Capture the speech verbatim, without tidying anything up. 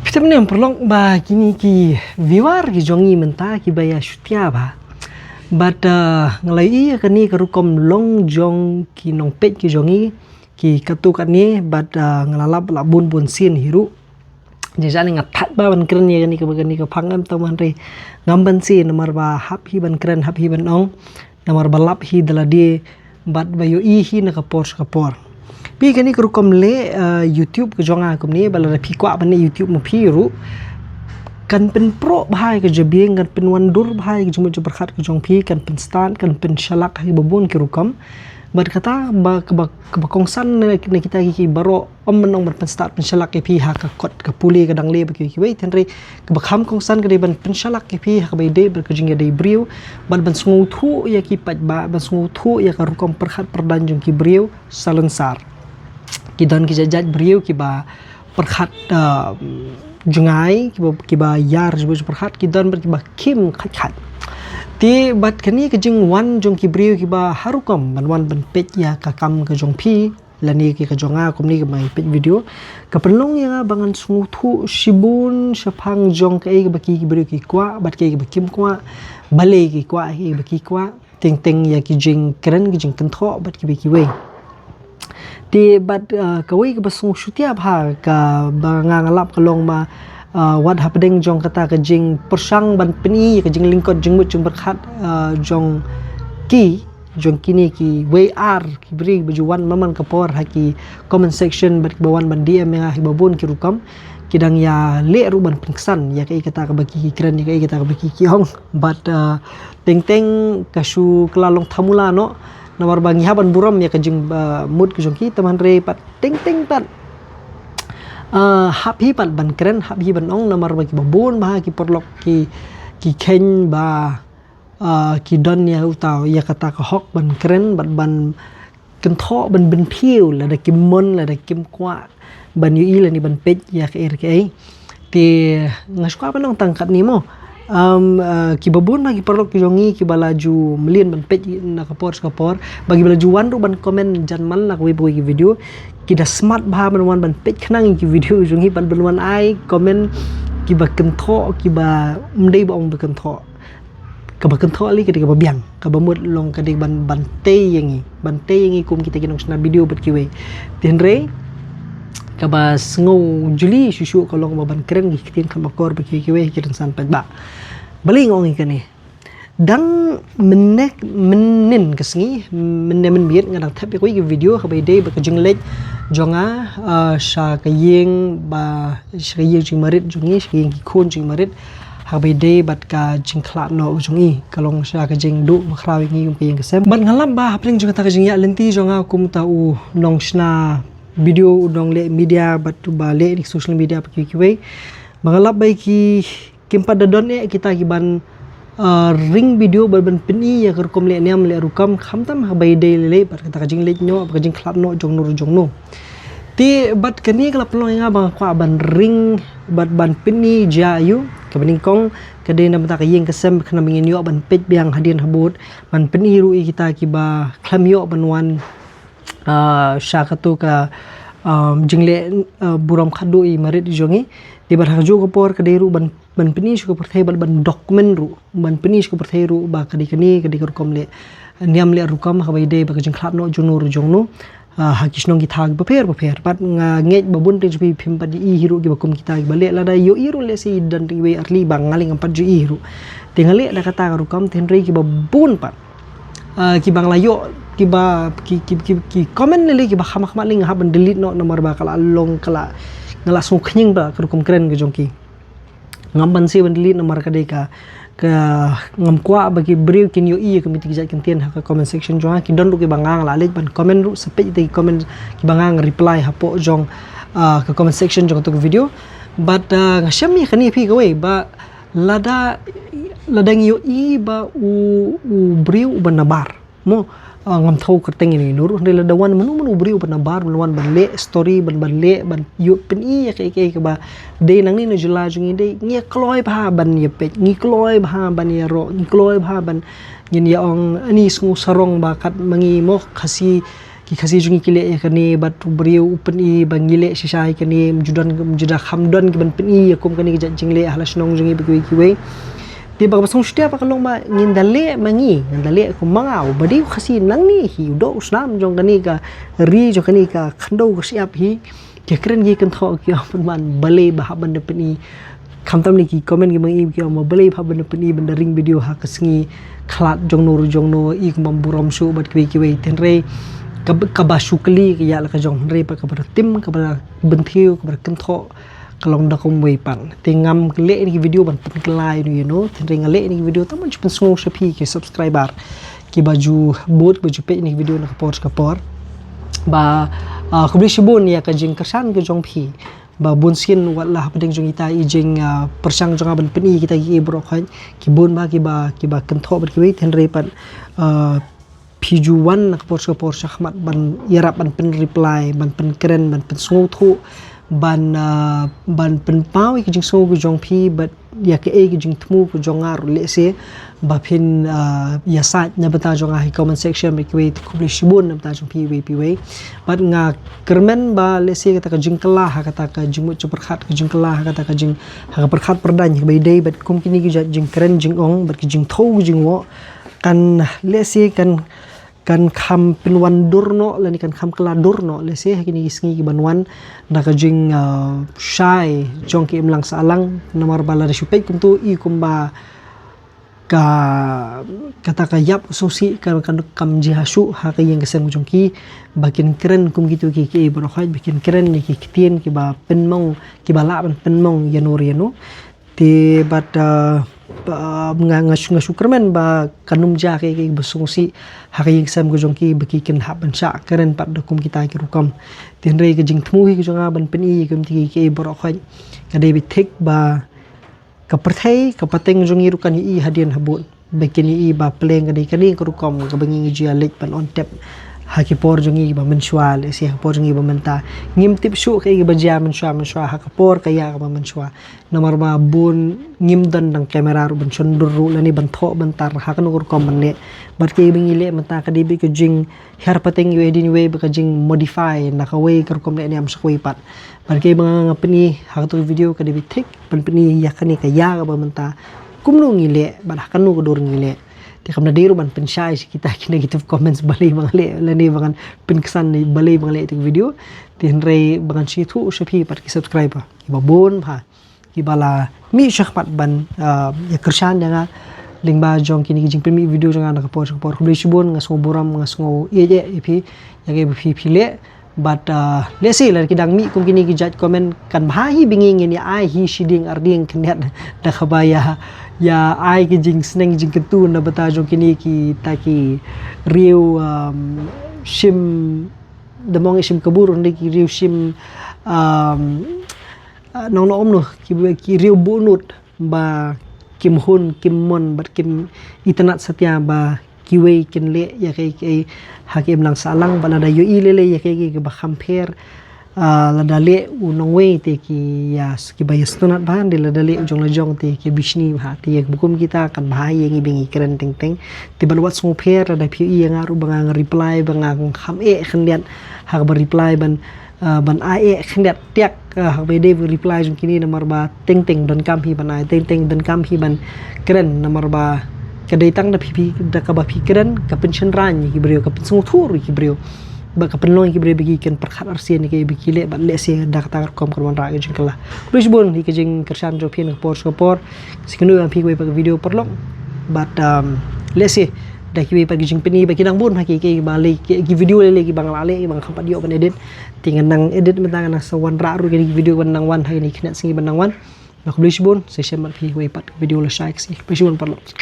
Te mynne paralok, ba kine ki viewer ki jong ngi mynta kiba ïa shutia bha. Bad, ah, nga la ïohi ïa kane ka rukom long jong ki nongpeit ki jong ngi, ki katto katne, bad, ah, nga la lap la bun bun sien hi ruh. Jynjar ne nga thait bha ban kren ïa kane kaba kane ka phang, em, tang ban re ngam ban sien namar ba hap hi ban kren, hap hi ban ong. Namar ba lap hi da lade bad ba ïohi hi na ka por sha ka por. Phi, kane ka rukom leh, ah, YouTube ka jong nga kumne, ba lada phi kwah ban leh YouTube ma phi ruh, kan pynproh bha ïa ka jabieng, kan pynwandur bha ïa ka jingmut jingpyrkhat ka jong phi, kan pynstad, kan pynshalak ha kiba bun ki rukom. Bad kata ba, kaba, kaba kongsan na, na kita ki, ki baroh, ym ban ong ban pynstad pynshalak ïa phi ha ka kot ka pule ka dangle bad kiwei kiwei, hynrei kaba kham kongsan ka dei ban pynshalak ïa phi ha kaba ïadei bad ka jingïadei briew, bad ban sngewthuh ïa ki paidbah, ban sngewthuh ïa ka rukom pyrkhat pyrdan jong ki briew salonsar. Ki don ki jait jait briew kiba pyrkhat, ah, jngai, kiba, kiba ïar jngai pyrkhat, ki don bad kiba kim khat khat. Te bad kane ka jingwan jong ki briew kiba ha rukom ban wan ban peit ïa ka kam ka jong phi, lane ki ka jong nga kumne kaba ngi peit video, ka pynlong ïa nga ba ngan sngewthuh shibun shaphang jong kaei kaba ki, ki briew ki kwah bad kaei kaba kim kwah, balei ki kwah kaei kaba ki kwah, teng teng ïa ki jingkren ki jingkynthoh bad kiwei kiwei. Te bad, ah, kawei kaba sngewshutia bha kaba nga, nga lap ka long ba, ah, wat hapdeng jong kata ka jingpyrshang ban pyni ïa ka jinglyngkot jingmut jingpyrkhat, ah, jong ki, jong kine kiwei ar ki briew ba ju wan man man ka por ha ki comment section bad kiba wan ban D M ïa nga ha kiba bun ki rukom, ki dang ïaleh ruh ban pynksan ïa kaei kata kaba ki, ki kren, ïa kaei kata kaba ki, ki ong. Bad, ah, teng teng ka shu kylla long thamula noh, namar ba ngi hap ban burom ïa ka jing, ah, mut ka jong ki, tang hynrei pat teng teng pat, ah, hap hi pat ban kren, hap hi ban ong, namar ba kiba bun bha ki paralok ki, ki kheiñ ba, ah, ki don ïa uta, ïa kata ka hok ban kren bad ban kynthoh, ban pynthiew lada kim mon, lada kim kwah ban ïohi lane ban peit ïa kaei re kaei. Te nga shu kwah ban ong tang katne mo. Um, uh, kiba bun bha ki paralok ki jong ngi kiba la ju mlien ban peit na ka por sha ka por, ba kiba la ju wan ruh ban comment jan man la kawei pa kawei ki video, ki da smat bha ban wan ban peit khnang ïa ki video jong ngi, ban, ban wan ai comment kiba kynthoh, kiba ym dei ba ong ba kynthoh. Kaba kynthoh lei ka dei kaba biang, kaba mut long ka dei ban, ban tei ïa ngi, ban tei ïa ngi kum kita ki nongshna video bad kiwei. Te hynrei kaba sngew juli shuh shuh ka long ba ban kren ki ktien kham akor bad kiwei kiwei ki rynsan paidbah. Balei nga ong ïa kane? Dang mynne, mynnin ka sngi, mynne mynmiet nga dang thep ïa kawei ka video kaba ïadei bad ka jingleit jong nga, ah, sha ka ïing ba, sha ka ïing jingmarit jong ngi, sha ka ïing ki khun jingmarit, ha kaba ïadei bad ka jingkhlad noh jong i, ka long sha ka jingduh bakhraw ïa ngi kum ka ïing ka sem. Bad nga lap ba hapdeng jong kata ka jingïaid lynti jong nga kum uta u nongshna video, u nongleh media bad uba leh ïa ki social media bad kiwei kiwei, ba nga lap ba ki kim pat da don eh kita kiban, ah, ring video bad ban pyni ïa ka rukom leh niam leh rukom, khamtam ha kaba ïadei lei lei bad kata ka jingleit noh bad ka jingkhlad noh jong no jong no. Te bad kane ka la pynlong ïa nga ba nga kwah ban ring bad ban pyni jia ïa u, kaba nyngkong ka dei na bynta ka ïing ka sem, khnang ba ngin ïoh ban peit biang hadien habud, ban pyni ruh ïa kita kiba khlem ïoh ban wan, ah, sha kato ka, ah, jingleh, ah, burom khadduh i marit jong i. Te bad ha kajuh ka por ka dei ruh ban, ban pyni sha ka pyrthei bad ban document ruh, ban pyni sha ka pyrthei ruh ba ka dei kane, ka dei ka rukom leh niam leh rukom ha kaba ïadei bad ka jingkhlad noh jong no jong no, ah, ha ki shnong ki thaw kiba pher bapher. Bad nga ngeit ba bun te jong phi phim pat i hi ruh kiba kum kita kiba leh, lada ïohi ruh lehse i don tang iwei artylli ba nga leh ngam pat ju i hi ruh. Te nga leh da kata ka rukom, te hynrei kiba bun pat, ah, kiba nga la ïoh, kiba ki, ki, ki, ki comment lei lei kiba kham kham lei nga hap ban delete noh namar ba ka la long, ka la, nga la sngew khñiang ba ka rukom kren ka jong ki. Ngam banse ban delete namar ka dei ka, ka ngam kwah ba ki briew kin ïohi ïa ka mut ki jait kyntien ha ka comment section jong nga. Ki don ruh kiba nga nga la leit ban comment ruh, sa peit ïa ki comment kiba nga nga reply hapoh jong, ah, ka comment section jong kato ka video. Bad, ah, nga shem ïa kane phi kawei ba lada, lada ngi ïohi ba u, u briew uba nabar, mo, ah, ngam thaw kyrteng ïa ino ruh, hynrei lada wan mano mano u briew uba nabar ban wan ban leh story, ban, ban leh, ban ïoh pyni ïa kaei kaei kaba dei nangne na jylla jong ngi, dei ngi kloi bha ban ïa peit, ngi kloi bha ban ïaroh, ngi kloi bha ban, ngin ïa ong, ani sngew sarong ba kat ma ngi, mo, Khasi ki Khasi jong ngi ki leh ïa kane, bad u briew u pyni ba ngi leh shisha ïa kane, ym ju don, ym ju da kham don ki ban pyni ïa kum kane ka jait jingleh ha la shnong jong ngi bad kiwei kiwei. Te ba kaba sngewsih te ba ka long ba ngin da leh ma ngi, ngin da leh kum ma nga, u ba dei u Khasi nangne hi, u doh u snam jong kane ka ri, jong kane ka khyndew ka shyiap hi. Ki kren ki kynthoh ki ong pynban balei ba hap ban da pyni. Khamtam ne ki comment ki ma ngi ki ong ma balei ba hap ban da pyni ban da ring video ha ka sngi khlad jong no ruh jong no, i kum bym burom shuh bad kiwei kiwei. Te hynrei kaba, kaba shu kylli ka ïa la ka jong, hynrei pat kaba da tim, kaba da bynthiew, kaba da kynthoh ka long da kumwei pat. Te ngam leh ïa ki video ban pynkylla ïa no ïa no, te hynrei nga leh ïa ki video tang ban shu pynsngew sha phi ki subscriber kiba ju bud, ba ju peit ïa ki video na ka por sha ka por. Ba, ah, khublei shibun ïa ka jingkyrshan ka jong phi. Ba bun sien wat la hapdeng jong kita i jing, ah, pyrshang jong nga ban pyni kita ki baroh khoit, ki bun ba kiba, kiba kynthoh bad kiwei, te hynrei pat, ah, phi ju wan na ka por sha ka por shakhmat ban ïarap ban pyn reply, ban pynkren, ban pynsngewthuh, ban, ah, ban pynpaw ïa ka jingsngew ka jong phi bad ïa kaei ka jingthmu ka jong nga ruh lehse ba phin, ah, ïasaid na bynta jong nga ha comment section bad kiwei, te khublei shibun na bynta jong phi iwei pa iwei. Bad nga kyrmen ba lehse kata ka jingkylla ha kata ka jingmut jingpyrkhat, ka jingkylla ha kata ka jing, ha ka pyrkhat pyrdaiñ kaba ïadei bad kum kine ki jait jingkren jingong bad ki jingthew ki jingwoh kan lehse kan, kan kham pynwan dur noh lane kan kham kylla dur noh lehse ha kine ki sngi ki ban wan da ka jing, ah, shai jong ki imlang sahlang, namar ba lada shu peit kumto i kumba ka, kata ka ïap sngewsih ka, ka kam jia shuh ha ka ïing ka sem jong ki, ba kin kren kum kito ki, ki baroh khoit, ba kin kren ïa ki ktien kiba pynmong, kiba lah ban pynmong ïa no ïa no. Te bad, ah, ba, nga, nga shu, nga shu kyrmen ba kan ym jia kaei kaei ba sngewsih ha ka ïing ka sem ka jong ki ba ki kin hap ban shah kren pat da kum kita ki rukom. Te hynrei ka jingthmu hi ka jong nga ban pyni kum kita ki, ki baroh khoit, ka dei beit thik ba ka pyrthei, ka pateng jong ngi ruh kan ïohi hadien habud. Ba kin ïohi ba pleng ka dei kane ka rukom kaba ngi ju ïa leit ban on tep ha ki por jong ngi ba mynshuwa lehse ha ki por jong ngi ba mynta. Ngim tip shuh kaei kaba jia mynshuwa mynshuwa ha ka por ka ïa kaba mynshuwa. Namar ba bun ngim don dang kamera ruh ban shon dur ruh lane ban thoh ban tar ha kano ka rukom ban leh. Bad kaei ba ngi leh mynta ka dei beit ka jing hiar pateng iwei hadien iwei bad ka jing modify na kawei ka rukom leh niam sha kawei pat. Bad kaei ba nga, nga pyni ha kato ka video ka dei beit thik ban pyni ïa kane ka ïa kaba mynta kumno ngi leh bad ha kano ka dur ngi leh. Te kam da dei ruh ban pynshai sha kita ki negative comments balei ba nga leh lane ba ngan pynksan balei ba nga leh ïa kata ka video. Te hynrei ba ngan sngewthuh sha phi pat ki subscriber kiba bun bha kiba la mih shakhmat ban, ah, ïa kyrshan ïa nga lyngba jong kine ki jingpynmih video jong nga na ka por sha ka por. Khublei shibun, nga sngew burom, nga sngew ïeit ïa phi ïa kaei ba phi, phi leh. Bad, ah, lehse lada ki dang mih kum kine ki jait comment kan bha hi ba ngi ngin ïa ai hi shi dieng ar dieng khyndiat da kaba ïa, ïa ai ki jingsneng jingkyntu na bynta jong kine kita ki riew, um, shim, da mong ïa shim kabu ruh, hynrei ki riew shim, um, ah, nong nong noh ki, ki riew buh nud ba kim hun kim mon bad kim itynnad satia ba kiwei kin leh ïa kaei kaei ha ka imlang sahlang. Bad lada ïohi lei lei ïa kaei kaei kaba kham pher, ah, lada leh u nongwei te ki ïa, kiba ïa sngewtynnad bha, hynrei lada leh u jong la jong te ki bishni bha. Te ïa kaba kum kita kan bha ïa ngi ba ngi kren teng teng. Te bad wat sngewpher lada phi ïohi ïa nga ruh ba nga reply ba nga kham eh khyndiat ha kaba reply ban, ah, ban ai eh khyndiat tiak, ah, ha kaba ïadei bad reply jong kine, namar ba teng teng donkam hi ban ai, teng teng donkam hi ban kren, namar ba ka dei tang da phi, phi, da kaba phi kren ka pynshynrang ïa ki briew, ka pynsngewthuh ïa ki briew. Bad ka pynlong ïa ki briew ba ki kin pyrkhat arsien ïa kaei ba ki leh bad lehse da kata ka rukom kan wanrah ka jingkylla. Khublei shibun ïa ka jingkyrshan jong phi na ka por sha ka por. Sa ïakynduh ïa phi kawei pat ka video paralok. Bad, um, lehse da kiwei pat ki jingpyni ba ki dang bun ha ki, ki, ba lei ki, ki video lei lei kiba nga la leh kiba nga kham pat ïoh ban edit. Te ngan nang edit mynta, ngan nang sa wanrah ruh kine ki video ban nang wan ha kine ki khynnah sngi ban nang wan. Bad khublei shibun, sa ïashem bad phi kawei pat ka video lashai ka sngi. Khublei shibun paralok.